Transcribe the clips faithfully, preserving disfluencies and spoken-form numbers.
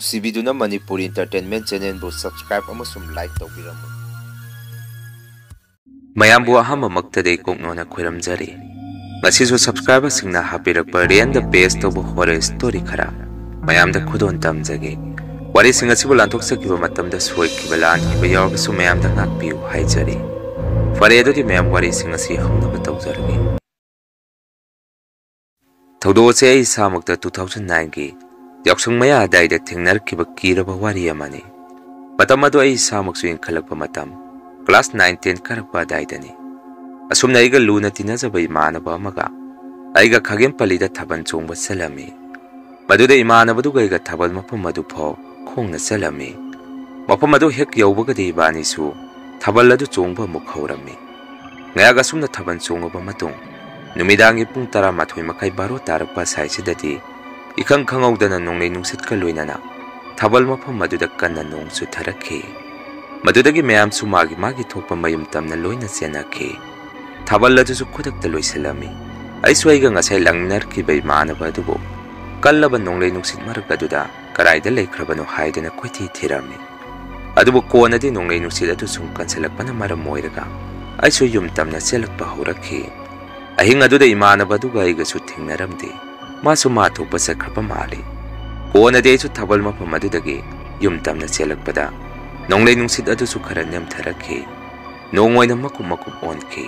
ꯅꯨꯡꯁꯤꯕꯤꯗꯨꯅ Manipuri Entertainment Channelꯕꯨ subscribe ꯑꯃꯁꯨꯡ like ꯇꯧꯕꯤꯔꯝꯃꯨ꯫ ꯃꯌꯥꯝꯕꯨ ꯑꯍꯥꯟꯕꯃꯛꯇꯗ ꯀꯣꯛꯅꯣꯅ ꯈꯣꯏꯔꯝꯖꯔꯤ꯫ ꯉꯁꯤꯁꯨ subscriberꯁꯤꯡꯅ ꯍꯥꯞꯄꯤꯔꯛꯄ ꯔꯤꯌꯦꯜꯗ base ꯇꯧꯕ horror story ꯈꯔ ꯃꯌꯥꯝꯗ ꯈꯨꯗꯣꯜ ꯇꯝꯖꯒꯦ꯫ ꯋꯥꯔꯤꯁꯤꯡ ꯑꯁꯤꯕꯨ ꯂꯥꯟꯊꯣꯛꯆꯈꯤꯕ ꯃꯇꯝꯗ ꯁꯣꯏꯈꯤꯕ ꯂꯥꯟꯈꯤꯕ ꯌꯥꯎꯔꯕꯁꯨ ꯃꯌꯥꯝꯗ ꯉꯥꯛꯄꯤꯌꯨ ꯍꯥꯏꯖꯔꯤ꯫ ꯐꯔꯦ, ꯑꯗꯨꯗꯤ ꯃꯌꯥꯝ ꯋꯥꯔꯤꯁꯤꯡ ꯑꯁꯤ ꯍꯧꯅꯕ ꯇꯧꯖꯔꯒꯦ꯫ ꯊꯧꯗꯣꯛ ꯑꯁꯤ ꯑꯩ ꯏꯁꯥꯃꯛꯇ two thousand nineꯒꯤ ꯌꯥꯎꯁꯪ ꯃꯌꯥ ꯑꯗꯥꯏꯗ ꯊꯦꯡꯅꯔꯛꯈꯤꯕ ꯀꯤꯔꯕ ꯋꯥꯔꯤ ꯑꯃꯅꯤ꯫ ꯃꯇꯝ ꯑꯗꯨ ꯑꯩ ꯏꯁꯥꯃꯛꯁꯨ ꯏꯟꯈꯠꯂꯛꯄ ꯃꯇꯝ, class nine ten ꯀꯥꯔꯛꯄ ꯑꯗꯥꯏꯗꯅꯤ꯫ ꯑꯁꯨꯝꯅ ꯑꯩꯒ ꯂꯨꯅ ꯇꯤꯟꯅꯖꯕ ꯏꯃꯥꯟꯅꯕ ꯑꯃꯒ ꯑꯩꯒ ꯈꯥꯒꯦꯝꯄꯜꯂꯤꯗ ꯊꯥꯕꯜ ꯆꯣꯡꯕ ꯆꯠꯂꯝꯃꯤ꯫ ꯃꯗꯨꯗ ꯏꯃꯥꯟꯅꯕꯗꯨꯒ ꯑꯩꯒ ꯊꯥꯕꯜ ꯃꯐꯝ ꯑꯗꯨ ꯐꯥꯎ ꯈꯣꯡꯅ ꯆꯠꯂꯝꯃꯤ꯫ ꯃꯐꯝ ꯑꯗꯨ ꯍꯦꯛ ꯌꯧꯕꯒꯗꯤ ꯏꯕꯥꯅꯤꯁꯨ ꯊꯥꯕꯜ ꯑꯗꯨ ꯆꯣꯡꯕ ꯑꯃꯨꯛ ꯍꯧꯔꯝꯃꯤ꯫ ꯉꯥꯏꯍꯥꯛ ꯑꯁꯨꯝꯅ ꯊꯥꯕꯜ ꯆꯣꯡꯉꯕ ꯃꯇꯨꯡ, ꯅꯨꯃꯤꯗꯥꯡꯒꯤ ꯄꯨꯡ ꯇꯔꯥꯃꯥꯊꯣꯏ ꯃꯈꯥꯏ ꯕꯥꯔꯣ ꯇꯥꯔꯛꯄ ꯁ꯭ꯋꯥꯏꯁꯤꯗꯗꯤ ꯏꯈꯪ ꯈꯪꯍꯧꯗꯅ ꯅꯣꯡꯂꯩ ꯅꯨꯡꯁꯤꯠꯀ ꯂꯣꯏꯅꯅ ꯊꯥꯕꯜ ꯃꯐꯝ ꯑꯗꯨꯗ ꯀꯟꯅ ꯅꯣꯡ ꯆꯨꯊꯔꯛꯈꯤ꯫ ꯃꯗꯨꯗꯒꯤ ꯃꯌꯥꯝꯁꯨ ꯃꯥꯒꯤ ꯃꯥꯒꯤ ꯊꯣꯛꯄ ꯃꯌꯨꯝ ꯇꯝꯅ ꯂꯣꯏꯅ ꯆꯦꯟꯅꯈꯤ꯫ ꯊꯥꯕꯜ ꯑꯗꯨꯁꯨ ꯈꯨꯗꯛꯇ ꯂꯣꯏꯁꯤꯜꯂꯝꯃꯤ꯫ ꯑꯩꯁꯨ ꯑꯩꯒ ꯉꯁꯥꯏ ꯂꯥꯡꯃꯤꯟꯅꯔꯛꯈꯤꯕ ꯏꯃꯥꯟꯅꯕ ꯑꯗꯨꯕꯨ ꯀꯜꯂꯕ ꯅꯣꯡꯂꯩ ꯅꯨꯡꯁꯤꯠ ꯃꯔꯛ ꯑꯗꯨꯗ ꯀꯗꯥꯏꯗ ꯂꯩꯈ꯭ꯔꯕꯅꯣ ꯍꯥꯏꯗꯨꯅ ꯀꯣꯏꯊꯤ ꯊꯤꯔꯝꯃꯤ꯫ ꯑꯗꯨꯕꯨ ꯀꯣꯟꯅꯗꯤ ꯅꯣꯡꯂꯩ ꯅꯨꯡꯁꯤꯠ ꯑꯗꯨ ꯁꯨꯝ ꯀꯟꯁꯤꯜꯂꯛꯄꯅ ꯃꯔꯝ ꯑꯣꯏꯔꯒ ꯑꯩꯁꯨ ꯌꯨꯝ ꯇꯝꯅ ꯆꯦꯜꯂꯛꯄ ꯍꯧꯔꯛꯈꯤ꯫ ꯑꯍꯤꯡ ꯑꯗꯨꯗ ꯏꯃꯥꯟꯅꯕ ꯑꯗꯨꯒ ꯑꯩꯒꯁꯨ ꯊꯦꯡꯅꯔꯝꯗꯦ꯫ ꯃꯥꯁꯨ ꯃꯥ ꯊꯣꯛꯄ ꯆꯠꯈ꯭ꯔꯕ ꯃꯥꯜꯂꯤ꯫ ꯀꯣꯟꯅꯗꯤ ꯑꯩꯁꯨ ꯊꯥꯕꯜ ꯃꯐꯝ ꯑꯗꯨꯗꯒꯤ ꯌꯨꯝ ꯇꯝꯅ ꯆꯦꯜꯂꯛꯄꯗ ꯅꯣꯡꯂꯩ ꯅꯨꯡꯁꯤꯠ ꯑꯗꯨꯁꯨ ꯈꯔ ꯅꯦꯝꯊꯔꯛꯈꯤ꯫ ꯅꯣꯡ ꯑꯣꯏꯅ ꯃꯀꯨꯞ ꯃꯀꯨꯞ ꯑꯣꯟꯈꯤ꯫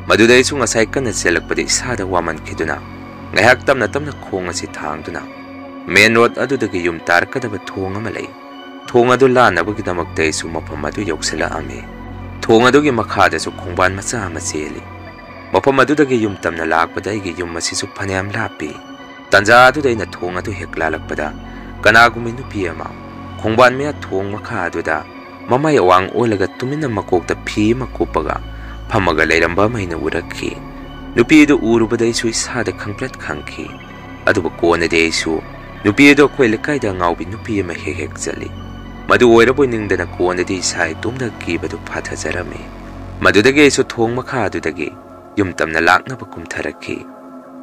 ꯃꯗꯨꯗ ꯑꯩꯁꯨ ꯉꯁꯥꯏ ꯀꯟꯅ ꯆꯦꯜꯂꯛꯄꯗ ꯏꯁꯥꯗ ꯋꯥꯃꯟꯈꯤꯗꯨꯅ ꯉꯥꯏꯍꯥꯛ ꯇꯞꯅ ꯇꯞꯅ ꯈꯣꯡ ꯑꯁꯤ ꯊꯥꯡꯗꯨꯅ main road ꯑꯗꯨꯗꯒꯤ ꯌꯨꯝ ꯇꯥꯔꯛꯀꯗꯕ ꯊꯣꯡ ꯑꯃ ꯂꯩ꯫ ꯊꯣꯡ ꯑꯗꯨ ꯂꯥꯟꯅꯕꯒꯤꯗꯃꯛꯇ ꯑꯩꯁꯨ ꯃꯐꯝ ꯑꯗꯨ ꯌꯧꯁꯤꯜꯂꯛꯑꯝꯃꯤ꯫ ꯊꯣꯡ ꯑꯗꯨꯒꯤ ꯃꯈꯥꯗꯁꯨ ꯈꯣꯡꯕꯥꯟ ꯃꯆꯥ ꯑꯃ ꯆꯦꯜꯂꯤ꯫ ꯃꯐꯝ ꯑꯗꯨꯗꯒꯤ ꯌꯨꯝ ꯇꯝꯅ ꯂꯥꯛꯄꯗ ꯑꯩꯒꯤ ꯌꯨꯝ ꯑꯁꯤꯁꯨ ꯐꯅꯌꯥꯝ ꯂꯥꯞꯄꯤ꯫ ꯇꯥꯟꯖꯥ ꯑꯗꯨꯗ ꯑꯩꯅ ꯊꯣꯡ ꯑꯗꯨ ꯍꯦꯛ ꯂꯥꯜꯂꯛꯄꯗ ꯀꯅꯥꯒꯨꯝꯕꯤ ꯅꯨꯄꯤ ꯑꯃ ꯈꯣꯡꯕꯥꯟ ꯃꯌꯥ ꯊꯣꯡ ꯃꯈꯥ ꯑꯗꯨꯗ ꯃꯃꯥꯏ ꯑꯋꯥꯡ ꯑꯣꯜꯂꯒ ꯇꯨꯃꯤꯟꯅ ꯃꯀꯣꯛꯇ ꯐꯤ ꯑꯃ ꯀꯨꯞꯄꯒ ꯐꯝꯃꯒ ꯂꯩꯔꯝꯕ ꯑꯃ ꯑꯩꯅ ꯎꯔꯛꯈꯤ꯫ ꯅꯨꯄꯤ ꯑꯗꯨ ꯎꯔꯨꯕꯗ ꯑꯩꯁꯨ ꯏꯁꯥꯗ ꯈꯪꯄ꯭ꯔꯠ ꯈꯪꯈꯤ꯫ ꯑꯗꯨꯕꯨ ꯀꯣꯟꯅꯗꯤ ꯑꯩꯁꯨ ꯅꯨꯄꯤ ꯑꯗꯨ ꯑꯩꯈꯣꯏ ꯂꯩꯀꯥꯏꯗ ꯑꯉꯥꯎꯕꯤ ꯅꯨꯄꯤ ꯑꯃ ꯍꯦꯛ ꯍꯦꯛ ꯆꯠꯂꯤ꯫ ꯃꯗꯨ ꯑꯣꯏꯔꯕꯣꯏ ꯅꯤꯡꯗꯅ ꯀꯣꯟꯅꯗꯤ ꯏꯁꯥ ꯏꯇꯣꯝꯇ ꯀꯤꯕꯗꯨ ꯐꯥꯊꯖꯔꯝꯃꯤ꯫ ꯃꯗꯨꯗꯒꯤ ꯑꯩꯁꯨ ꯊꯣꯡ ꯃꯈꯥ ꯑꯗꯨꯗꯒꯤ ꯌꯨꯝ ꯇꯝꯅ ꯂꯥꯛꯅꯕ ꯀꯨꯝꯊꯔꯛꯈꯤ꯫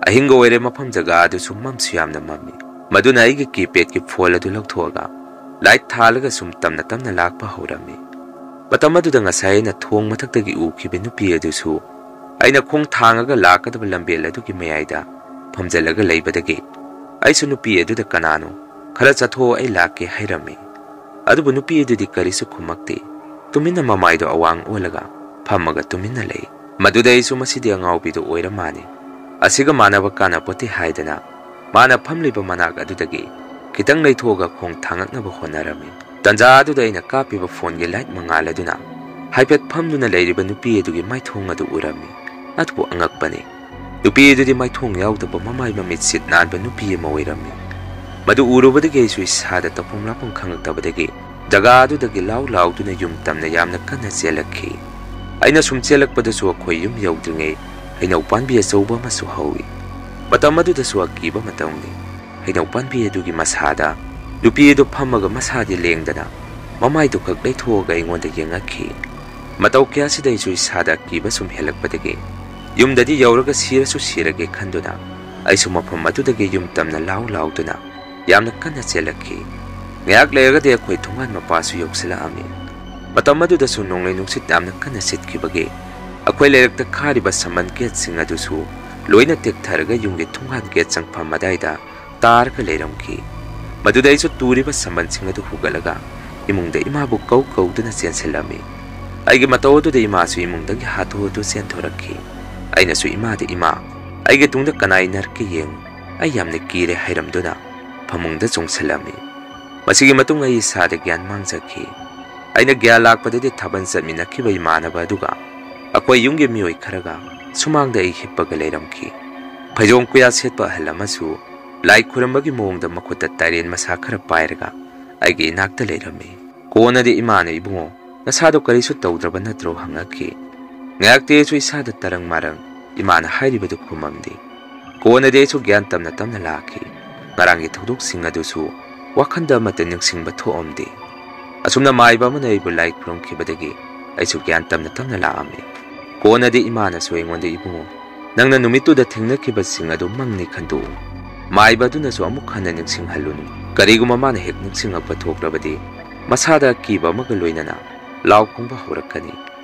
ꯑꯍꯤꯡꯒ ꯑꯣꯏꯔꯦ, ꯃꯐꯝ ꯖꯒꯥ ꯑꯗꯨꯁꯨ ꯃꯝꯁꯨ ꯌꯥꯝꯅ ꯃꯝꯃꯤ꯫ ꯃꯗꯨꯅ ꯑꯩꯒꯤ keypadꯀꯤ phone ꯑꯗꯨ ꯂꯧꯊꯣꯛꯑꯒ light ꯊꯥꯜꯂꯒ ꯁꯨꯝ ꯇꯝꯅ ꯇꯝꯅ ꯂꯥꯛꯄ ꯍꯧꯔꯝꯃꯤ꯫ ꯃꯇꯝ ꯑꯗꯨꯗ ꯉꯁꯥꯏ ꯑꯩꯅ ꯊꯣꯡ ꯃꯊꯛꯇꯒꯤ ꯎꯈꯤꯕ ꯅꯨꯄꯤ ꯑꯗꯨꯁꯨ ꯑꯩꯅ ꯈꯣꯡ ꯊꯥꯡꯉꯒ ꯂꯥꯛꯀꯗꯕ ꯂꯝꯕꯦꯜ ꯑꯗꯨꯒꯤ ꯃꯌꯥꯏꯗ ꯐꯝꯖꯜꯂꯒ ꯂꯩꯕꯗꯒꯤ ꯑꯩꯁꯨ ꯅꯨꯄꯤ ꯑꯗꯨꯗ "ꯀꯅꯥꯅꯣ? ꯈꯔ ꯆꯠꯊꯣꯛꯑꯣ, ꯑꯩ ꯂꯥꯛꯀꯦ" ꯍꯥꯏꯔꯝꯃꯤ꯫ ꯑꯗꯨꯕꯨ ꯅꯨꯄꯤ ꯑꯗꯨꯗꯤ ꯀꯔꯤꯁꯨ ꯈꯨꯝꯃꯛꯇꯦ꯫ ꯇꯨꯃꯤꯟꯅ ꯃꯃꯥꯏꯗꯣ ꯑꯋꯥꯡ ꯑꯣꯜꯂꯒ ꯐꯝꯃꯒ ꯇꯨꯃꯤꯟꯅ ꯂꯩ꯫ ꯃꯗꯨꯗ ꯑꯩꯁꯨ "ꯃꯁꯤꯗꯤ ꯑꯉꯥꯎꯕꯤꯗꯣ ꯑꯣꯏꯔ ꯃꯥꯜꯂꯤ, ꯑꯁꯤꯒ ꯃꯥꯟꯅꯕ ꯀꯥꯟꯅꯄꯣꯠꯇꯦ" ꯍꯥꯏꯗꯅ ꯃꯥꯅ ꯐꯝꯂꯤꯕ ꯃꯅꯥꯛ ꯑꯗꯨꯗꯒꯤ ꯈꯤꯇꯪ ꯂꯩꯊꯣꯛꯑꯒ ꯈꯣꯡ ꯊꯥꯡꯉꯛꯅꯕ ꯍꯣꯠꯅꯔꯝꯃꯤ꯫ ꯇꯟꯖꯥ ꯑꯗꯨꯗ ꯑꯩꯅ ꯀꯥꯞꯄꯤꯕ phoneꯒꯤ light ꯃꯉꯥꯜ ꯑꯗꯨꯅ ꯍꯥꯏꯐꯦꯠ ꯐꯝꯗꯨꯅ ꯂꯩꯔꯤꯕ ꯅꯨꯄꯤ ꯑꯗꯨꯒꯤ ꯃꯥꯏꯊꯣꯡ ꯑꯗꯨ ꯎꯔꯝꯃꯤ꯫ ꯑꯗꯨꯕꯨ ꯑꯉꯛꯄꯅꯤ, ꯅꯨꯄꯤ ꯑꯗꯨꯗꯤ ꯃꯥꯏꯊꯣꯡ ꯌꯥꯎꯗꯕ, ꯃꯃꯥꯏ ꯃꯃꯤꯠ ꯁꯤꯠ ꯅꯥꯟꯕ ꯅꯨꯄꯤ ꯑꯃ ꯑꯣꯏꯔꯝꯃꯤ꯫ ꯃꯗꯨ ꯎꯔꯨꯕꯗꯒꯤ ꯑꯩꯁꯨ ꯏꯁꯥꯗ ꯇꯧꯐꯝ ꯂꯥꯛꯐꯝ ꯈꯪꯉꯛꯇꯕꯗꯒꯤ ꯖꯒꯥ ꯑꯗꯨꯗꯒꯤ ꯂꯥꯎ ꯂꯥꯎꯗꯨꯅ ꯌꯨꯝ ꯇꯝꯅ ꯌꯥꯝꯅ ꯀꯟꯅ ꯆꯦꯜꯂꯛꯈꯤ꯫ ꯑꯩꯅ ꯁꯨꯝ ꯆꯦꯜꯂꯛꯄꯗꯁꯨ ꯑꯩꯈꯣꯏ ꯌꯨꯝ ꯌꯧꯗ꯭ꯔꯤꯉꯩ ꯍꯩꯅꯧ ꯄꯥꯝꯕꯤ ꯑꯆꯧꯕ ꯑꯃꯁꯨ ꯍꯧꯏ꯫ ꯃꯇꯝ ꯑꯗꯨꯗꯁꯨ ꯑꯀꯤꯕ ꯃꯇꯝꯅꯤ꯫ ꯍꯩꯅꯧ ꯄꯥꯝꯕꯤ ꯑꯗꯨꯒꯤ ꯃꯁꯥꯗ ꯅꯨꯄꯤ ꯑꯗꯨ ꯐꯝꯃꯒ ꯃꯁꯥꯗꯤ ꯂꯦꯡꯗꯅ ꯃꯃꯥꯏꯗꯨ ꯈꯛ ꯂꯩꯊꯣꯛꯑꯒ ꯑꯩꯉꯣꯟꯗ ꯌꯦꯡꯉꯛꯈꯤ꯫ ꯃꯇꯧ ꯀꯌꯥꯁꯤꯗ ꯑꯩꯁꯨ ꯏꯁꯥꯗ ꯑꯀꯤꯕ ꯁꯨꯝ ꯍꯦꯜꯂꯛꯄꯗꯒꯤ ꯌꯨꯝꯗꯗꯤ ꯌꯧꯔꯒ ꯁꯤꯔꯁꯨ ꯁꯤꯔꯒꯦ ꯈꯟꯗꯨꯅ ꯑꯩꯁꯨ ꯃꯐꯝ ꯑꯗꯨꯗꯒꯤ ꯌꯨꯝ ꯇꯝꯅ ꯂꯥꯎ ꯂꯥꯎꯗꯨꯅ ꯌꯥꯝꯅ ꯀꯟꯅ ꯆꯦꯜꯂꯛꯈꯤ꯫ ꯉꯥꯏꯍꯥꯛ ꯂꯩꯔꯒꯗꯤ ꯑꯩꯈꯣꯏ ꯊꯣꯡꯒꯥꯟ ꯃꯄꯥꯁꯨ ꯌꯧꯁꯤꯜꯂꯛꯑꯝꯃꯤ꯫ ꯃꯇꯝ ꯑꯗꯨꯗꯁꯨ ꯅꯣꯡꯂꯩ ꯅꯨꯡꯁꯤꯠ ꯌꯥꯝꯅ ꯀꯟꯅ ꯁꯤꯠꯈꯤꯕꯒꯤ ꯑꯩꯈꯣꯏ ꯂꯩꯔꯛꯇ ꯈꯥꯔꯤꯕ ꯁꯝꯕꯟ ꯒꯦꯠꯁꯤꯡ ꯑꯗꯨꯁꯨ ꯂꯣꯏꯅ ꯇꯦꯛꯊꯔꯒ ꯌꯨꯝꯒꯤ ꯊꯣꯡꯒꯥꯟ ꯒꯦꯠ ꯆꯪꯐꯝ ꯑꯗꯥꯏꯗ ꯇꯥꯔꯒ ꯂꯩꯔꯝꯈꯤ꯫ ꯃꯗꯨꯗ ꯑꯩꯁꯨ ꯇꯨꯔꯤꯕ ꯁꯝꯕꯟꯁꯤꯡ ꯑꯗꯨ ꯍꯨꯒꯠꯂꯒ ꯏꯃꯨꯡꯗ ꯏꯃꯥꯕꯨ ꯀꯧ ꯀꯧꯗꯨꯅ ꯆꯦꯟꯁꯤꯜꯂꯝꯃꯤ꯫ ꯑꯩꯒꯤ ꯃꯇꯧ ꯑꯗꯨꯗ ꯏꯃꯥꯁꯨ ꯏꯃꯨꯡꯗꯒꯤ ꯍꯥꯊꯨ ꯍꯥꯊꯨ ꯆꯦꯟꯊꯣꯔꯛꯈꯤ꯫ ꯑꯩꯅꯁꯨ ꯏꯃꯥꯗ, "ꯏꯃꯥ, ꯑꯩꯒꯤ ꯇꯨꯡꯗ ꯀꯅꯥ ꯏꯟꯅꯔꯛꯀꯦ ꯌꯦꯡꯉꯨ, ꯑꯩ ꯌꯥꯝꯅ ꯀꯤꯔꯦ" ꯍꯥꯏꯔꯝꯗꯨꯅ ꯐꯃꯨꯡꯗ ꯆꯣꯡꯁꯤꯜꯂꯝꯃꯤ꯫ ꯃꯁꯤꯒꯤ ꯃꯇꯨꯡ ꯑꯩ ꯏꯁꯥꯗ ꯒ꯭ꯌꯥꯟ ꯃꯥꯡꯖꯈꯤ꯫ ꯑꯩꯅ ꯒ꯭ꯌꯥꯟ ꯂꯥꯛꯄꯗꯗꯤ ꯊꯥꯕꯜ ꯆꯠꯃꯤꯟꯅꯈꯤꯕ ꯏꯃꯥꯟꯅꯕ ꯑꯗꯨꯒ ꯑꯩꯈꯣꯏ ꯌꯨꯝꯒꯤ ꯃꯤꯑꯣꯏ ꯈꯔꯒ ꯁꯨꯃꯥꯡꯗ ꯑꯩ ꯍꯤꯞꯄꯒ ꯂꯩꯔꯝꯈꯤ꯫ ꯐꯩꯖꯣꯝ ꯀꯨꯌꯥ ꯁꯦꯠꯄ ꯑꯍꯜ ꯑꯃꯁꯨ ꯂꯥꯏ ꯈꯨꯔꯝꯕꯒꯤ ꯃꯑꯣꯡꯗ ꯃꯈꯨꯠꯇ ꯇꯥꯏꯔꯦꯟ ꯃꯁꯥ ꯈꯔ ꯄꯥꯏꯔꯒ ꯑꯩꯒꯤ ꯏꯅꯥꯛꯇ ꯂꯩꯔꯝꯃꯤ꯫ ꯀꯣꯟꯅꯗꯤ ꯏꯃꯥꯅ, "ꯏꯕꯨꯡꯉꯣ, ꯅꯁꯥꯗꯣ ꯀꯔꯤꯁꯨ ꯇꯧꯗ꯭ꯔꯕ ꯅꯠꯇ꯭ꯔꯣ?" ꯍꯪꯉꯛꯈꯤ꯫ ꯉꯥꯏꯍꯥꯛꯇꯤ ꯑꯩꯁꯨ ꯏꯁꯥꯗ ꯇꯔꯪ ꯃꯔꯪ ꯏꯃꯥꯅ ꯍꯥꯏꯔꯤꯕꯗꯨ ꯈꯨꯝꯃꯝꯗꯦ꯫ ꯀꯣꯟꯅꯗꯤ ꯑꯩꯁꯨ ꯒ꯭ꯌꯥꯟ ꯇꯞꯅ ꯇꯞꯅ ꯂꯥꯛꯈꯤ꯫ ꯉꯔꯥꯡꯒꯤ ꯊꯧꯗꯣꯛꯁꯤꯡ ꯑꯗꯨꯁꯨ ꯋꯥꯈꯟꯗ ꯑꯃꯠꯇ ꯅꯤꯡꯁꯤꯡꯕ ꯊꯣꯛꯑꯝꯗꯦ꯫ ꯑꯁꯨꯝꯅ ꯃꯥꯏꯕ ꯑꯃꯅ ꯑꯩꯕꯨ ꯂꯥꯏ ꯈꯨꯔꯨꯝꯈꯤꯕꯗꯒꯤ ꯑꯩꯁꯨ ꯒ꯭ꯌꯥꯟ ꯇꯞꯅ ꯇꯞꯅ ꯂꯥꯛꯑꯝꯃꯤ꯫ ꯀꯣꯟꯅꯗꯤ ꯏꯃꯥꯅꯁꯨ ꯑꯩꯉꯣꯟꯗ, "ꯏꯕꯨꯡꯉꯣ, ꯅꯪꯅ ꯅꯨꯃꯤꯠꯇꯨꯗ ꯊꯦꯡꯅꯈꯤꯕꯁꯤꯡ ꯑꯗꯨ ꯃꯪꯅꯤ ꯈꯟꯗꯣꯛꯎ꯫ ꯃꯥꯏꯕ ꯑꯗꯨꯅꯁꯨ ꯑꯃꯨꯛ ꯍꯟꯅ ꯅꯤꯡꯁꯤꯡꯍꯜꯂꯨꯅꯨ꯫ ꯀꯔꯤꯒꯨꯝꯕ ꯃꯥꯅ ꯍꯦꯛ ꯅꯤꯡꯁꯤꯡꯉꯛꯄ ꯊꯣꯛꯂꯕꯗꯤ ꯃꯁꯥꯗ ꯑꯀꯤꯕ ꯑꯃꯒ ꯂꯣꯏꯅꯅ ꯂꯥꯎ ꯈꯣꯡꯕ ꯍꯧꯔꯛꯀꯅꯤ꯫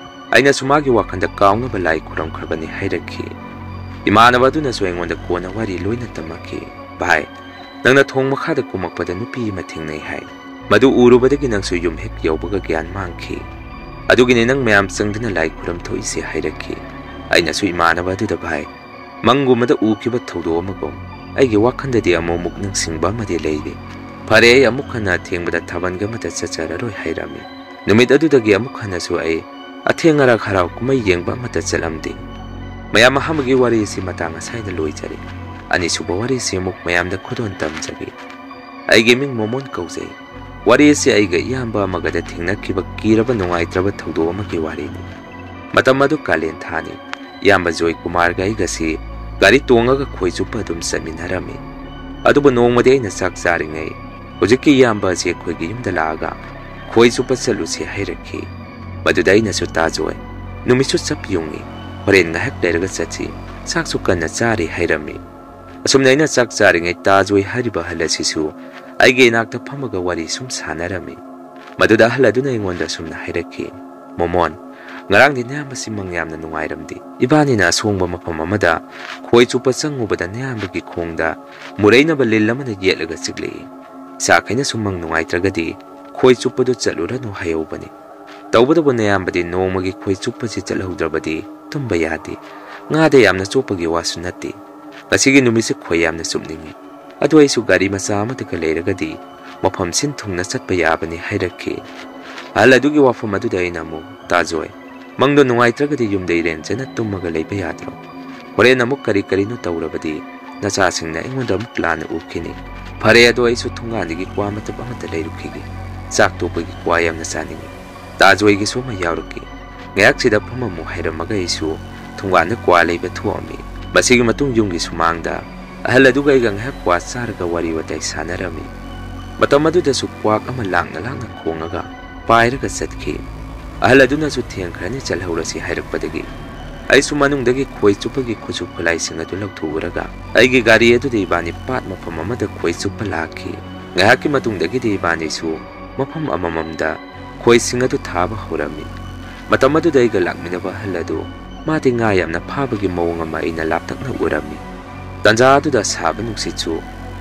ꯑꯩꯅꯁꯨ ꯃꯥꯒꯤ ꯋꯥꯈꯜꯗ ꯀꯥꯎꯅꯕ ꯂꯥꯏ ꯈꯨꯔꯝꯈ꯭ꯔꯕꯅꯤ ꯍꯥꯏꯔꯛꯈꯤ꯫ ꯏꯃꯥꯟꯅꯕ ꯑꯗꯨꯅꯁꯨ ꯑꯩꯉꯣꯟꯗ ꯀꯣꯟꯅ ꯋꯥꯔꯤ ꯂꯣꯏꯅ ꯇꯝꯃꯛꯈꯤ꯫ "ꯚꯥꯏ, ꯅꯪꯅ ꯊꯣꯡ ꯃꯈꯥꯗ ꯀꯨꯝꯃꯛꯄꯗ ꯅꯨꯄꯤ ꯑꯃ ꯊꯦꯡꯅꯩ ꯍꯥꯏ꯫ ꯃꯗꯨ ꯎꯔꯨꯕꯗꯒꯤ ꯅꯪꯁꯨ ꯌꯨꯝ ꯍꯦꯛ ꯌꯧꯕꯒ ꯒ꯭ꯌꯥꯟ ꯃꯥꯡꯈꯤ꯫ ꯑꯗꯨꯒꯤꯅꯤ ꯅꯪ ꯃꯌꯥꯝ ꯆꯪꯗꯨꯅ ꯂꯥꯏ ꯈꯨꯔꯝ ꯊꯣꯛꯏꯁꯦ" ꯍꯥꯏꯔꯛꯈꯤ꯫ ꯑꯩꯅꯁꯨ ꯏꯃꯥꯟꯅꯕ ꯑꯗꯨꯗ, "ꯚꯥꯏ, ꯃꯪꯒꯨꯝꯕꯗ ꯎꯈꯤꯕ ꯊꯧꯗꯣꯛ ꯑꯃꯒꯨꯝ ꯑꯩꯒꯤ ꯋꯥꯈꯜꯗꯗꯤ ꯑꯃꯨꯛꯃꯨꯛ ꯅꯤꯡꯁꯤꯡꯕ ꯑꯃꯗꯤ ꯂꯩꯔꯤ꯫ ꯐꯔꯦ, ꯑꯩ ꯑꯃꯨꯛ ꯍꯟꯅ ꯑꯊꯦꯡꯕꯗ ꯊꯥꯕꯜꯒ ꯑꯃꯠꯇ ꯆꯠꯆꯔꯔꯣꯏ" ꯍꯥꯏꯔꯝꯃꯤ꯫ ꯅꯨꯃꯤꯠ ꯑꯗꯨꯗꯒꯤ ꯑꯃꯨꯛ ꯍꯟꯅꯁꯨ ꯑꯩ ꯑꯊꯦꯡ ꯑꯔꯥꯛ ꯍꯔꯥꯎ ꯀꯨꯝꯍꯩ ꯌꯦꯡꯕ ꯑꯃꯠꯇ ꯆꯠꯂꯝꯗꯦ꯫ ꯃꯌꯥꯝ, ꯑꯍꯥꯟꯕꯒꯤ ꯋꯥꯔꯤ ꯑꯁꯤ ꯃꯇꯥꯡ ꯑꯁꯥꯏꯗ ꯂꯣꯏꯖꯔꯦ꯫ ꯑꯅꯤꯁꯨꯕ ꯋꯥꯔꯤ ꯑꯁꯤ ꯑꯃꯨꯛ ꯃꯌꯥꯝꯗ ꯈꯨꯗꯣꯜ ꯇꯝꯖꯒꯦ꯫ ꯑꯩꯒꯤ ꯃꯤꯡ ꯃꯣꯃꯣꯟ ꯀꯧꯖꯩ꯫ ꯋꯥꯔꯤ ꯑꯁꯤ ꯑꯩꯒ ꯏꯌꯥꯝꯕ ꯑꯃꯒꯗ ꯊꯦꯡꯅꯈꯤꯕ ꯀꯤꯔꯕ ꯅꯨꯡꯉꯥꯏꯇ꯭ꯔꯕ ꯊꯧꯗꯣꯛ ꯑꯃꯒꯤ ꯋꯥꯔꯤꯅꯤ꯫ ꯃꯇꯝ ꯑꯗꯨ ꯀꯥꯂꯦꯟ ꯊꯥꯅꯤ꯫ ꯏꯌꯥꯝꯕ ꯖꯣꯏ ꯀꯨꯃꯥꯔꯒ ꯑꯩꯒꯁꯤ ꯒꯥꯔꯤ ꯇꯣꯡꯉꯒ ꯈꯣꯏ ꯆꯨꯞꯄ ꯑꯗꯨꯝ ꯆꯠꯃꯤꯟꯅꯔꯝꯃꯤ꯫ ꯑꯗꯨꯕꯨ ꯅꯣꯡꯃꯗꯤ ꯑꯩꯅ ꯆꯥꯛ ꯆꯥꯔꯤꯉꯩ ꯍꯧꯖꯤꯛꯀꯤ ꯏꯌꯥꯝꯕ ꯑꯁꯤ ꯑꯩꯈꯣꯏꯒꯤ ꯌꯨꯝꯗ ꯂꯥꯛꯑꯒ ꯈꯣꯏ ꯆꯨꯞꯄ ꯆꯠꯂꯨꯁꯤ ꯍꯥꯏꯔꯛꯈꯤ꯫ ꯃꯗꯨꯗ ꯑꯩꯅꯁꯨ, "ꯇꯥꯖꯣꯏ, ꯅꯨꯃꯤꯠꯁꯨ ꯆꯞ ꯌꯨꯡꯉꯤ, ꯍꯣꯔꯦꯟ ꯉꯥꯏꯍꯥꯛ ꯂꯩꯔꯒ ꯆꯠꯁꯤ, ꯆꯥꯛꯁꯨ ꯀꯟꯅ ꯆꯥꯔꯤ" ꯍꯥꯏꯔꯝꯃꯤ꯫ ꯑꯁꯨꯝꯅ ꯑꯩꯅ ꯆꯥꯛ ꯆꯥꯔꯤꯉꯩ ꯇꯥꯖꯣꯏ ꯍꯥꯏꯔꯤꯕ ꯑꯍꯜ ꯑꯁꯤꯁꯨ ꯑꯩꯒꯤ ꯏꯅꯥꯛꯇ ꯐꯝꯃꯒ ꯋꯥꯔꯤ ꯁꯨꯝ ꯁꯥꯟꯅꯔꯝꯃꯤ꯫ ꯃꯗꯨꯗ ꯑꯍꯜ ꯑꯗꯨꯅ ꯑꯩꯉꯣꯟꯗ ꯑꯁꯨꯝꯅ ꯍꯥꯏꯔꯛꯈꯤ, "ꯃꯣꯃꯣꯟ, ꯉꯔꯥꯡꯗꯤ ꯅꯌꯥꯝꯕꯁꯤ ꯃꯪ ꯌꯥꯝꯅ ꯅꯨꯡꯉꯥꯏꯔꯝꯗꯦ꯫ ꯏꯕꯥꯅꯤꯅ ꯑꯁꯣꯡꯕ ꯃꯐꯝ ꯑꯃꯗ ꯈꯣꯏ ꯆꯨꯞꯄ ꯆꯪꯉꯨꯕꯗ ꯅꯌꯥꯝꯕꯒꯤ ꯈꯣꯡꯗ ꯃꯨꯔꯩꯅꯕ ꯂꯤꯜ ꯑꯃꯅ ꯌꯦꯠꯂꯒ ꯆꯤꯛꯂꯛꯏ꯫ ꯏꯁꯥꯈꯩꯅꯁꯨ ꯃꯪ ꯅꯨꯡꯉꯥꯏꯇ꯭ꯔꯒꯗꯤ ꯈꯣꯏ ꯆꯨꯞꯄꯗꯨ ꯆꯠꯂꯨꯔꯅꯨ ꯍꯥꯏꯍꯧꯕꯅꯤ꯫ ꯇꯧꯕꯇꯕꯨ ꯅꯌꯥꯝꯕꯗꯤ ꯅꯣꯡꯃꯒꯤ ꯈꯣꯏ ꯆꯨꯞꯄꯁꯤ ꯆꯠꯍꯧꯗ꯭ꯔꯕꯗꯤ ꯇꯨꯝꯕ ꯌꯥꯗꯦ꯫ ꯉꯥꯗ ꯌꯥꯝꯅ ꯆꯣꯞꯄꯒꯤ ꯋꯥꯁꯨ ꯅꯠꯇꯦ꯫ ꯉꯁꯤꯒꯤ ꯅꯨꯃꯤꯠꯁꯤ ꯈꯣꯏ ꯌꯥꯝꯅ ꯆꯨꯞꯅꯤꯡꯉꯤ꯫ ꯑꯗꯨ ꯑꯩꯁꯨ ꯒꯥꯔꯤ ꯃꯆꯥ ꯑꯃꯗꯒ ꯂꯩꯔꯒꯗꯤ ꯃꯐꯝ ꯁꯤꯟ ꯊꯨꯡꯅ ꯆꯠꯄ ꯌꯥꯕꯅꯤ" ꯍꯥꯏꯔꯛꯈꯤ꯫ ꯑꯍꯜ ꯑꯗꯨꯒꯤ ꯋꯥꯐꯝ ꯑꯗꯨꯗ ꯑꯩꯅ ꯑꯃꯨꯛ, "ꯇꯥꯖꯣꯏ, ꯃꯪꯗꯣ ꯅꯨꯡꯉꯥꯏꯇ꯭ꯔꯒꯗꯤ ꯌꯨꯝꯗ ꯏꯔꯦꯟꯖꯅ ꯇꯨꯝꯃꯒ ꯂꯩꯕ ꯌꯥꯗ꯭ꯔꯣ? ꯍꯣꯔꯦꯟ ꯑꯃꯨꯛ ꯀꯔꯤ ꯀꯔꯤꯅꯣ ꯇꯧꯔꯕꯗꯤ ꯅꯆꯥꯁꯤꯡꯅ ꯑꯩꯉꯣꯟꯗ ꯑꯃꯨꯛ ꯂꯥꯟꯅ ꯎꯈꯤꯅꯤ꯫ ꯐꯔꯦ, ꯑꯗꯣ ꯑꯩꯁꯨ ꯊꯣꯡꯒꯥꯟꯗꯒꯤ ꯀ꯭ꯋꯥ ꯃꯇꯞ ꯑꯃꯠꯇ ꯂꯩꯔꯨꯈꯤꯒꯦ꯫ ꯆꯥꯛ ꯇꯣꯛꯄꯒꯤ ꯀ꯭ꯋꯥ ꯌꯥꯝꯅ ꯆꯥꯅꯤꯡꯉꯤ꯫ ꯇꯥꯖꯣꯏꯒꯤꯁꯨ ꯑꯃ ꯌꯥꯎꯔꯛꯀꯦ꯫ ꯉꯥꯏꯍꯥꯛꯁꯤꯗ ꯐꯝꯃꯝꯃꯨ" ꯍꯥꯏꯔꯝꯃꯒ ꯑꯩꯁꯨ ꯊꯣꯡꯒꯥꯟꯗ ꯀ꯭ꯋꯥ ꯂꯩꯕ ꯊꯣꯛꯑꯝꯃꯤ꯫ ꯃꯁꯤꯒꯤ ꯃꯇꯨꯡ ꯌꯨꯝꯒꯤ ꯁꯨꯃꯥꯡꯗ ꯑꯍꯜ ꯑꯗꯨꯒ ꯑꯩꯒ ꯉꯥꯏꯍꯥꯛ ꯀ꯭ꯋꯥ ꯆꯥꯔꯒ ꯋꯥꯔꯤ ꯋꯥꯇꯥꯏ ꯁꯥꯟꯅꯔꯝꯃꯤ꯫ ꯃꯇꯝ ꯑꯗꯨꯗꯁꯨ ꯀ꯭ꯋꯥꯛ ꯑꯃ ꯂꯥꯡꯅ ꯂꯥꯡꯅ ꯈꯣꯡꯉꯒ ꯄꯥꯏꯔꯒ ꯆꯠꯈꯤ꯫ ꯑꯍꯜ ꯑꯗꯨꯅꯁꯨ "ꯊꯦꯡꯈ꯭ꯔꯅꯤ, ꯆꯠꯍꯧꯔꯁꯤ" ꯍꯥꯏꯔꯛꯄꯗꯒꯤ ꯑꯩꯁꯨ ꯃꯅꯨꯡꯗꯒꯤ ꯈꯣꯏ ꯆꯨꯞꯄꯒꯤ ꯈꯨꯠꯁꯨ ꯈꯨꯠꯂꯥꯏꯁꯤꯡ ꯑꯗꯨ ꯂꯧꯊꯣꯛꯎꯔꯒ ꯑꯩꯒꯤ ꯒꯥꯔꯤ ꯑꯗꯨꯗ ꯏꯕꯥꯅꯤ ꯄꯥꯠ ꯃꯐꯝ ꯑꯃꯗ ꯈꯣꯏ ꯆꯨꯞꯄ ꯂꯥꯛꯈꯤ꯫ ꯉꯥꯏꯍꯥꯛꯀꯤ ꯃꯇꯨꯡꯗꯒꯤꯗꯤ ꯏꯕꯥꯅꯤꯁꯨ ꯃꯐꯝ ꯑꯃꯃꯝꯗ ꯈꯣꯏꯁꯤꯡ ꯑꯗꯨ ꯊꯥꯕ ꯍꯧꯔꯝꯃꯤ꯫ ꯃꯇꯝ ꯑꯗꯨꯗ ꯑꯩꯒ ꯂꯥꯛꯃꯤꯟꯅꯕ ꯑꯍꯜ ꯑꯗꯨ ꯃꯥꯗꯤ ꯉꯥ ꯌꯥꯝꯅ ꯐꯥꯕꯒꯤ ꯃꯑꯣꯡ ꯑꯃ ꯑꯩꯅ ꯂꯥꯞꯇꯛꯅ ꯎꯔꯝꯃꯤ꯫ ꯇꯟꯖꯥ ꯑꯗꯨꯗ ꯑꯁꯥꯕ ꯅꯨꯡꯁꯤꯠꯁꯨ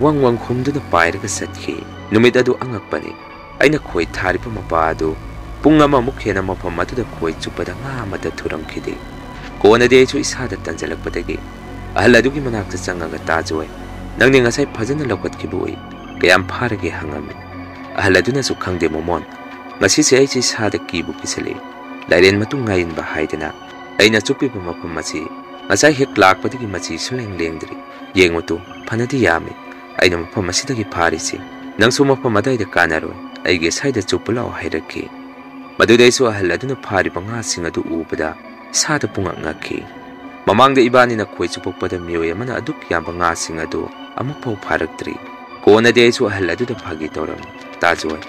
ꯋꯪ ꯋꯪ ꯍꯨꯝꯗꯨꯅ ꯄꯥꯏꯔꯒ ꯆꯠꯈꯤ꯫ ꯅꯨꯃꯤꯠ ꯑꯗꯨ ꯑꯉꯛꯄꯅꯤ꯫ ꯑꯩꯅ ꯈꯣꯏ ꯊꯥꯔꯤꯕ ꯃꯄꯥ ꯑꯗꯨ ꯄꯨꯡ ꯑꯃꯃꯨꯛ ꯍꯦꯟꯅ ꯃꯐꯝ ꯑꯗꯨꯗ ꯈꯣꯏ ꯆꯨꯞꯄꯗ ꯉꯥ ꯑꯃꯠꯇ ꯊꯨꯔꯝꯈꯤꯗꯦ꯫ ꯀꯣꯟꯅꯗꯤ ꯑꯩꯁꯨ ꯏꯁꯥꯗ ꯇꯟꯖꯜꯂꯛꯄꯗꯒꯤ ꯑꯍꯜ ꯑꯗꯨꯒꯤ ꯃꯅꯥꯛꯇ ꯆꯪꯉꯒ, "ꯇꯥꯖꯣꯏ, ꯅꯪꯗꯤ ꯉꯁꯥꯏ ꯐꯖꯅ ꯂꯧꯈꯠꯈꯤꯕ ꯎꯏ, ꯀꯌꯥꯝ ꯐꯥꯔꯒꯦ?" ꯍꯪꯉꯝꯃꯤ꯫ ꯑꯍꯜ ꯑꯗꯨꯅꯁꯨ, "ꯈꯪꯗꯦ ꯃꯣꯃꯣꯟ, ꯉꯁꯤꯁꯦ ꯑꯩꯁꯦ ꯏꯁꯥꯗ ꯀꯤꯕꯨ ꯀꯤꯁꯜꯂꯛꯏ꯫ ꯂꯥꯏꯔꯦꯟ ꯃꯇꯨꯡ ꯉꯥꯏꯔꯤꯟꯕ ꯍꯥꯏꯗꯅ ꯑꯩꯅ ꯆꯨꯞꯄꯤꯕ ꯃꯐꯝ ꯑꯁꯤ ꯉꯁꯥꯏ ꯍꯦꯛ ꯂꯥꯛꯄꯗꯒꯤ ꯃꯆꯤ ꯁꯨꯡꯂꯦꯡ ꯂꯦꯡꯗ꯭ꯔꯤ꯫ ꯌꯦꯡꯉꯨ ꯇꯨ, ꯐꯅꯗꯤ ꯌꯥꯝꯃꯤ ꯑꯩꯅ ꯃꯐꯝ ꯑꯁꯤꯗꯒꯤ ꯐꯥꯔꯤꯁꯤ꯫ ꯅꯪꯁꯨ ꯃꯐꯝ ꯑꯗꯥꯏꯗ ꯀꯥꯟꯅꯔꯣꯏ, ꯑꯩꯒꯤ ꯁꯥꯏꯗ ꯆꯨꯞꯄꯨ ꯂꯥꯛꯑꯣ" ꯍꯥꯏꯔꯛꯈꯤ꯫ ꯃꯗꯨꯗꯩꯁꯨ ꯑꯍꯜ ꯑꯗꯨꯅ ꯐꯥꯔꯤꯕ ꯉꯥꯁꯤꯡ ꯑꯗꯨ ꯎꯕꯗ ꯏꯁꯥꯗ ꯄꯨꯡꯉꯛ ꯉꯛꯈꯤ꯫ ꯃꯃꯥꯡꯗ ꯏꯕꯥꯅꯤꯅ ꯈꯣꯏ ꯆꯨꯞꯄꯛꯄꯗ ꯃꯤꯑꯣꯏ ꯑꯃꯅ ꯑꯗꯨꯛ ꯌꯥꯝꯕ ꯉꯥꯁꯤꯡ ꯑꯗꯨ ꯑꯃꯨꯛꯐꯥꯎ ꯐꯥꯔꯛꯇ꯭ꯔꯤ꯫ ꯀꯣꯟꯅꯗꯤ ꯑꯩꯁꯨ ꯑꯍꯜ ꯑꯗꯨꯗ ꯐꯥꯒꯤ ꯇꯧꯔꯝꯃꯤ, "ꯇꯥꯖꯣꯏ,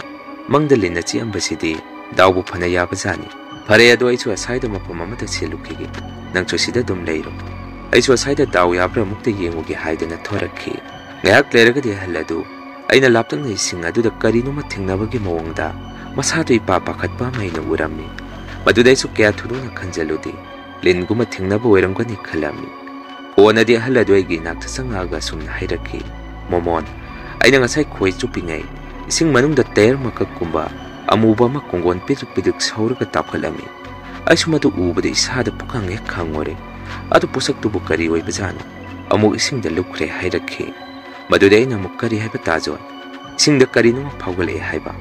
ꯃꯪꯗ ꯂꯤꯟꯅ ꯆꯤꯛꯑꯝꯕꯁꯤꯗꯤ ꯗꯥꯎꯕꯨ ꯐꯅ ꯌꯥꯕꯖꯥꯠꯅꯤ꯫ ꯐꯔꯦ, ꯑꯗꯣ ꯑꯩꯁꯨ ꯑꯁꯥꯏꯗ ꯃꯐꯝ ꯑꯃꯗ ꯆꯦꯜꯂꯨꯈꯤꯒꯦ, ꯅꯪꯁꯨ ꯁꯤꯗ ꯑꯗꯨꯝ ꯂꯩꯔꯣ꯫ ꯑꯩꯁꯨ ꯑꯁꯥꯏꯗ ꯗꯥꯎ ꯌꯥꯕ꯭ꯔꯥ ꯑꯃꯨꯛꯇ ꯌꯦꯡꯉꯨꯒꯦ" ꯍꯥꯏꯗꯅ ꯊꯣꯔꯛꯈꯤ꯫ ꯉꯥꯏꯍꯥꯛ ꯂꯩꯔꯒꯗꯤ ꯑꯍꯜ ꯑꯗꯨ ꯑꯩꯅ ꯂꯥꯞꯇꯛꯅ ꯏꯁꯤꯡ ꯑꯗꯨꯗ ꯀꯔꯤꯅꯣꯃ ꯊꯦꯡꯅꯕꯒꯤ ꯃꯑꯣꯡꯗ ꯃꯁꯥꯗꯨ ꯏꯄꯥ ꯄꯥꯈꯠꯄ ꯑꯃ ꯑꯩꯅ ꯎꯔꯝꯃꯤ꯫ ꯃꯗꯨꯗ ꯑꯩꯁꯨ ꯀꯌꯥ ꯊꯣꯏꯗꯣꯛꯅ ꯈꯟꯖꯜꯂꯨꯗꯦ꯫ ꯂꯤꯟꯒꯨꯝꯕ ꯊꯦꯡꯅꯕ ꯑꯣꯏꯔꯝꯒꯅꯤ ꯈꯜꯂꯝꯃꯤ꯫ ꯀꯣꯟꯅꯗꯤ ꯑꯍꯜ ꯑꯗꯨ ꯑꯩꯒꯤ ꯏꯅꯥꯛꯇ ꯆꯪꯉꯛꯑꯒ ꯑꯁꯨꯝꯅ ꯍꯥꯏꯔꯛꯈꯤ, "ꯃꯣꯃꯣꯟ, ꯑꯩꯅ ꯉꯁꯥꯏ ꯈꯣꯏ ꯆꯨꯞꯄꯤꯉꯩ ꯏꯁꯤꯡ ꯃꯅꯨꯡꯗ ꯇꯌꯔ ꯃꯀꯛꯀꯨꯝꯕ ꯑꯃꯨꯕ ꯑꯃ ꯀꯣꯡꯒꯣꯟ ꯄꯤꯗ꯭ꯔꯤꯛ ꯄꯤꯗ꯭ꯔꯤꯛ ꯁꯧꯔꯒ ꯇꯥꯎꯈꯠꯂꯝꯃꯤ꯫ ꯑꯩꯁꯨ ꯃꯗꯨ ꯎꯕꯗ ꯏꯁꯥꯗ ꯄꯨꯡꯈꯪ ꯍꯦꯛ ꯈꯪꯉꯨꯔꯦ꯫ ꯑꯗꯨ ꯄꯣꯠꯁꯛꯇꯨꯕꯨ ꯀꯔꯤ ꯑꯣꯏꯕꯖꯥꯠꯅꯣ? ꯑꯃꯨꯛ ꯏꯁꯤꯡꯗ ꯂꯨꯞꯈ꯭ꯔꯦ" ꯍꯥꯏꯔꯛꯈꯤ꯫ ꯃꯗꯨꯗꯤ ꯑꯩꯅ ꯑꯃꯨꯛ, "ꯀꯔꯤ ꯍꯥꯏꯕ ꯇꯥꯖꯣꯟ? ꯏꯁꯤꯡꯗ ꯀꯔꯤꯅꯣꯃ ꯐꯥꯎꯒꯠꯂꯛꯑꯦ ꯍꯥꯏꯕ?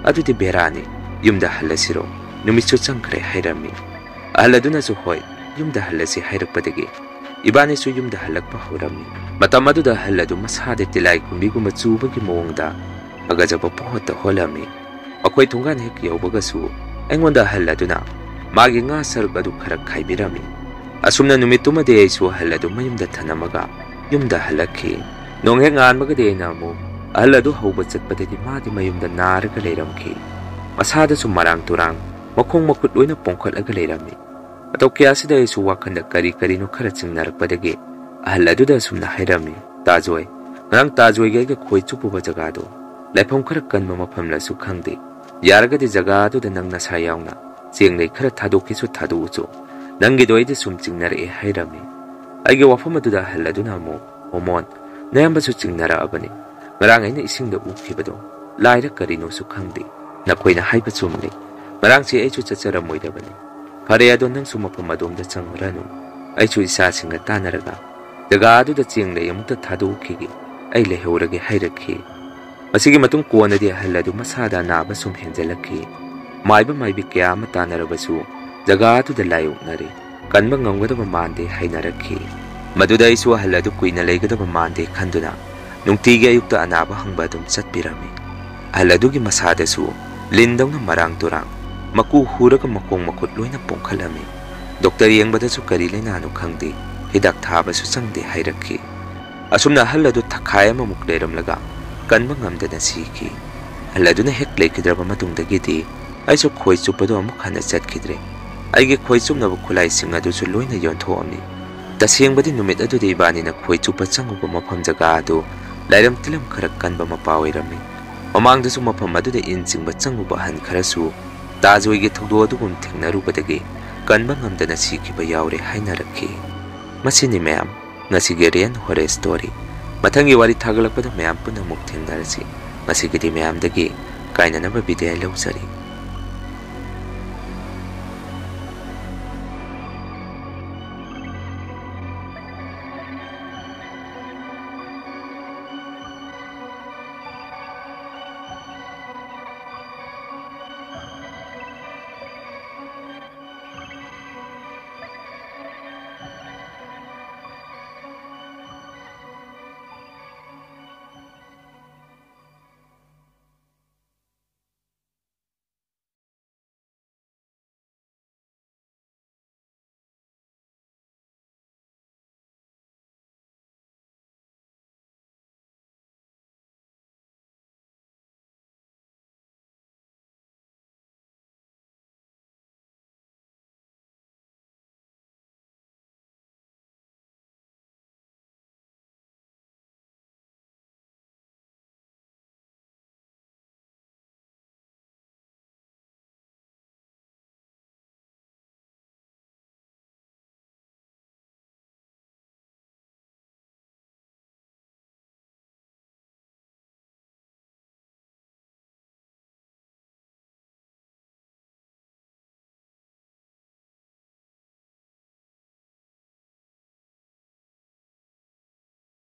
ꯑꯗꯨꯗꯤ ꯕꯦꯔꯥꯅꯤ꯫ ꯌꯨꯝꯗ ꯍꯜꯂꯁꯤꯔꯣ? ꯅꯨꯃꯤꯠꯁꯨ ꯆꯪꯈ꯭ꯔꯦ" ꯍꯥꯏꯔꯝꯃꯤ꯫ ꯑꯍꯜ ꯑꯗꯨꯅꯁꯨ, "ꯍꯣꯏ, ꯌꯨꯝꯗ ꯍꯜꯂꯁꯤ" ꯍꯥꯏꯔꯛꯄꯗꯒꯤ ꯏꯕꯥꯅꯤꯁꯨ ꯌꯨꯝꯗ ꯍꯜꯂꯛꯄ ꯍꯧꯔꯝꯃꯤ꯫ ꯃꯇꯝ ꯑꯗꯨꯗ ꯑꯍꯜ ꯑꯗꯨ ꯃꯁꯥꯗ ꯇꯤꯂꯥꯏ ꯈꯨꯝꯕꯤꯒꯨꯝꯕ ꯆꯨꯕꯒꯤ ꯃꯑꯣꯡꯗ ꯍꯥꯒꯠꯆꯕ ꯄꯣꯠꯇ ꯍꯣꯜꯂꯝꯃꯤ꯫ ꯑꯩꯈꯣꯏ ꯊꯣꯡꯒꯥꯟ ꯍꯦꯛ ꯌꯧꯕꯒꯁꯨ ꯑꯩꯉꯣꯟꯗ ꯑꯍꯜ ꯑꯗꯨꯅ ꯃꯥꯒꯤ ꯉꯥ ꯁꯔꯨꯛ ꯑꯗꯨ ꯈꯔ ꯈꯥꯏꯕꯤꯔꯝꯃꯤ꯫ ꯑꯁꯨꯝꯅ ꯅꯨꯃꯤꯠꯇꯨꯃꯗꯤ ꯑꯩꯁꯨ ꯑꯍꯜ ꯑꯗꯨ ꯃꯌꯨꯝꯗ ꯊꯅꯝꯃꯒ ꯌꯨꯝꯗ ꯍꯜꯂꯛꯈꯤ꯫ ꯅꯣꯡ ꯍꯦꯛ ꯉꯥꯟꯕꯒꯗꯤ ꯑꯩꯅ ꯑꯃꯨꯛ ꯑꯍꯜ ꯑꯗꯨ ꯍꯧꯕ ꯆꯠꯄꯗꯗꯤ ꯃꯥꯗꯤ ꯃꯌꯨꯝꯗ ꯅꯥꯔꯒ ꯂꯩꯔꯝꯈꯤ꯫ ꯃꯁꯥꯗꯁꯨ ꯃꯔꯥꯡ ꯇꯨꯔꯥꯡ, ꯃꯈꯣꯡ ꯃꯈꯨꯠ ꯂꯣꯏꯅ ꯄꯣꯝꯈꯠꯂꯒ ꯂꯩꯔꯝꯃꯤ꯫ ꯃꯇꯧ ꯀꯌꯥꯁꯤꯗ ꯑꯩꯁꯨ ꯋꯥꯈꯜꯗ ꯀꯔꯤ ꯀꯔꯤꯅꯣ ꯈꯔ ꯆꯤꯡꯅꯔꯛꯄꯗꯒꯤ ꯑꯍꯜ ꯑꯗꯨꯗ ꯑꯁꯨꯝꯅ ꯍꯥꯏꯔꯝꯃꯤ, "ꯇꯥꯖꯣꯏ, ꯉꯔꯥꯡ ꯇꯥꯖꯣꯏꯒ ꯑꯩꯒ ꯈꯣꯏ ꯆꯨꯞꯄꯨꯕ ꯖꯒꯥꯗꯣ ꯂꯥꯏꯐꯝ ꯈꯔ ꯀꯟꯕ ꯃꯐꯝꯂꯁꯨ ꯈꯪꯗꯦ꯫ ꯌꯥꯔꯒꯗꯤ ꯖꯒꯥ ꯑꯗꯨꯗ ꯅꯪ ꯅꯁꯥ ꯌꯥꯎꯅ ꯆꯦꯡ ꯂꯩ ꯈꯔ ꯊꯥꯗꯣꯛꯀꯦꯁꯨ ꯊꯥꯗꯣꯛꯎꯆꯣ꯫ ꯅꯪꯒꯤꯗꯣ ꯑꯩꯗ ꯁꯨꯝ ꯆꯤꯡꯅꯔꯛꯑꯦ" ꯍꯥꯏꯔꯝꯃꯤ꯫ ꯑꯩꯒꯤ ꯋꯥꯐꯝ ꯑꯗꯨꯗ ꯑꯍꯜ ꯑꯗꯨꯅ ꯑꯃꯨꯛ, "ꯍꯣꯃꯣꯟ, ꯅꯌꯥꯝꯕꯁꯨ ꯆꯤꯡꯅꯔꯛꯑꯕꯅꯤ꯫ ꯉꯔꯥꯡ ꯑꯩꯅ ꯏꯁꯤꯡꯗ ꯎꯈꯤꯕꯗꯣ ꯂꯥꯏꯔ ꯀꯔꯤꯅꯣꯁꯨ ꯈꯪꯗꯦ꯫ ꯅꯈꯣꯏꯅ ꯍꯥꯏꯕ ꯆꯨꯝꯂꯦ꯫ ꯉꯔꯥꯡꯁꯦ ꯑꯩꯁꯨ ꯆꯠꯆꯔꯝꯃꯣꯏꯗꯕꯅꯤ꯫ ꯐꯔꯦ, ꯑꯗꯣ ꯅꯪꯁꯨ ꯃꯐꯝ ꯑꯗꯣꯝꯗ ꯆꯪꯉꯨꯔꯅꯨ꯫ ꯑꯩꯁꯨ ꯏꯆꯥꯁꯤꯡꯒ ꯇꯥꯟꯅꯔꯒ ꯖꯒꯥ ꯑꯗꯨꯗ ꯆꯦꯡ ꯂꯩ ꯑꯃꯨꯛꯇ ꯊꯥꯗꯣꯛꯈꯤꯒꯦ꯫ ꯑꯩ ꯂꯩꯍꯧꯔꯒꯦ" ꯍꯥꯏꯔꯛꯈꯤ꯫ ꯃꯁꯤꯒꯤ ꯃꯇꯨꯡ ꯀꯣꯟꯅꯗꯤ ꯑꯍꯜ ꯑꯗꯨ ꯃꯁꯥꯗ ꯑꯅꯥꯕ ꯁꯨꯝ ꯍꯦꯟꯖꯜꯂꯛꯈꯤ꯫ ꯃꯥꯏꯕ ꯃꯥꯏꯕꯤ ꯀꯌꯥ ꯑꯃ ꯇꯥꯟꯅꯔꯕꯁꯨ ꯖꯒꯥ ꯑꯗꯨꯗ ꯂꯥꯏꯑꯣꯛꯅꯔꯦ꯫ ꯀꯟꯕ ꯉꯝꯒꯗꯕ ꯃꯥꯟꯗꯦ ꯍꯥꯏꯅꯔꯛꯈꯤ꯫ ꯃꯗꯨꯗ ꯑꯩꯁꯨ ꯑꯍꯜ ꯑꯗꯨ ꯀꯨꯏꯅ ꯂꯩꯒꯗꯕ ꯃꯥꯟꯗꯦ ꯈꯟꯗꯨꯅ ꯅꯨꯡꯇꯤꯒꯤ ꯑꯌꯨꯛꯇ ꯑꯅꯥꯕ ꯍꯪꯕ ꯑꯗꯨꯝ ꯆꯠꯄꯤꯔꯝꯃꯤ꯫ ꯑꯍꯜ ꯑꯗꯨꯒꯤ ꯃꯁꯥꯗꯁꯨ ꯂꯤꯟꯗꯧꯅ ꯃꯔꯥꯡ ꯇꯨꯔꯥꯡ, ꯃꯀꯨ ꯍꯨꯔꯒ ꯃꯈꯣꯡ ꯃꯈꯨꯠ ꯂꯣꯏꯅ ꯄꯣꯝꯈꯠꯂꯝꯃꯤ꯫ ꯗꯣꯛꯇꯔ ꯌꯦꯡꯕꯗꯁꯨ ꯀꯔꯤ ꯂꯥꯏꯅꯥꯅꯣ ꯈꯪꯗꯦ, ꯍꯤꯗꯥꯛ ꯊꯥꯕꯁꯨ ꯆꯪꯗꯦ ꯍꯥꯏꯔꯛꯈꯤ꯫ ꯑꯁꯨꯝꯅ ꯑꯍꯜ ꯑꯗꯨ ꯊꯈꯥꯏ ꯑꯃꯃꯨꯛ ꯂꯩꯔꯝꯂꯒ ꯀꯟꯕ ꯉꯝꯗꯅ ꯁꯤꯈꯤ꯫ ꯑꯍꯜ ꯑꯗꯨꯅ ꯍꯦꯛ ꯂꯩꯈꯤꯗ꯭ꯔꯕ ꯃꯇꯨꯡꯗꯒꯤꯗꯤ ꯑꯩꯁꯨ ꯈꯣꯏ ꯆꯨꯞꯄꯗꯣ ꯑꯃꯨꯛ ꯍꯟꯅ ꯆꯠꯈꯤꯗ꯭ꯔꯦ꯫ ꯑꯩꯒꯤ ꯈꯣꯏ ꯆꯨꯞꯅꯕ ꯈꯨꯠꯂꯥꯏꯁꯤꯡ ꯑꯗꯨꯁꯨ ꯂꯣꯏꯅ ꯌꯣꯟꯊꯣꯛꯑꯝꯃꯤ꯫ ꯇꯁꯦꯡꯕꯗꯤ ꯅꯨꯃꯤꯠ ꯑꯗꯨꯗ ꯏꯕꯥꯅꯤꯅ ꯈꯣꯏ ꯆꯨꯞꯄ ꯆꯪꯉꯨꯕ ꯃꯐꯝ ꯖꯒꯥ ꯑꯗꯨ ꯂꯥꯏꯔꯝ ꯇꯤꯜꯂꯝ ꯈꯔ ꯀꯟꯕ ꯃꯄꯥ ꯑꯣꯏꯔꯝꯃꯤ꯫ ꯃꯃꯥꯡꯗꯁꯨ ꯃꯐꯝ ꯑꯗꯨꯗ ꯏꯟ ꯆꯤꯡꯕ ꯆꯪꯉꯨꯕ ꯑꯍꯟ ꯈꯔꯁꯨ ꯇꯥꯖꯣꯏꯒꯤ ꯊꯧꯗꯣꯛ ꯑꯗꯨꯒꯨꯝ ꯊꯦꯡꯅꯔꯨꯕꯗꯒꯤ ꯀꯟꯕ ꯉꯝꯗꯅ ꯁꯤꯈꯤꯕ ꯌꯥꯎꯔꯦ ꯍꯥꯏꯅꯔꯛꯈꯤ꯫ ꯃꯁꯤꯅꯤ ꯃꯌꯥꯝ, ꯉꯁꯤꯒꯤ ꯔꯤꯌꯦꯜ ꯍꯣꯔꯔ ꯁ꯭ꯇꯣꯔꯤ꯫ ꯃꯊꯪꯒꯤ ꯋꯥꯔꯤ ꯊꯥꯒꯠꯂꯛꯄꯗ ꯃꯌꯥꯝ ꯄꯨꯟꯅ ꯑꯃꯨꯛ ꯊꯦꯡꯅꯔꯁꯤ꯫ ꯉꯁꯤꯒꯤꯗꯤ ꯃꯌꯥꯝꯗꯒꯤ ꯀꯥꯏꯅꯅꯕ ꯕꯤꯗꯥꯏ ꯂꯧꯖꯔꯤ꯫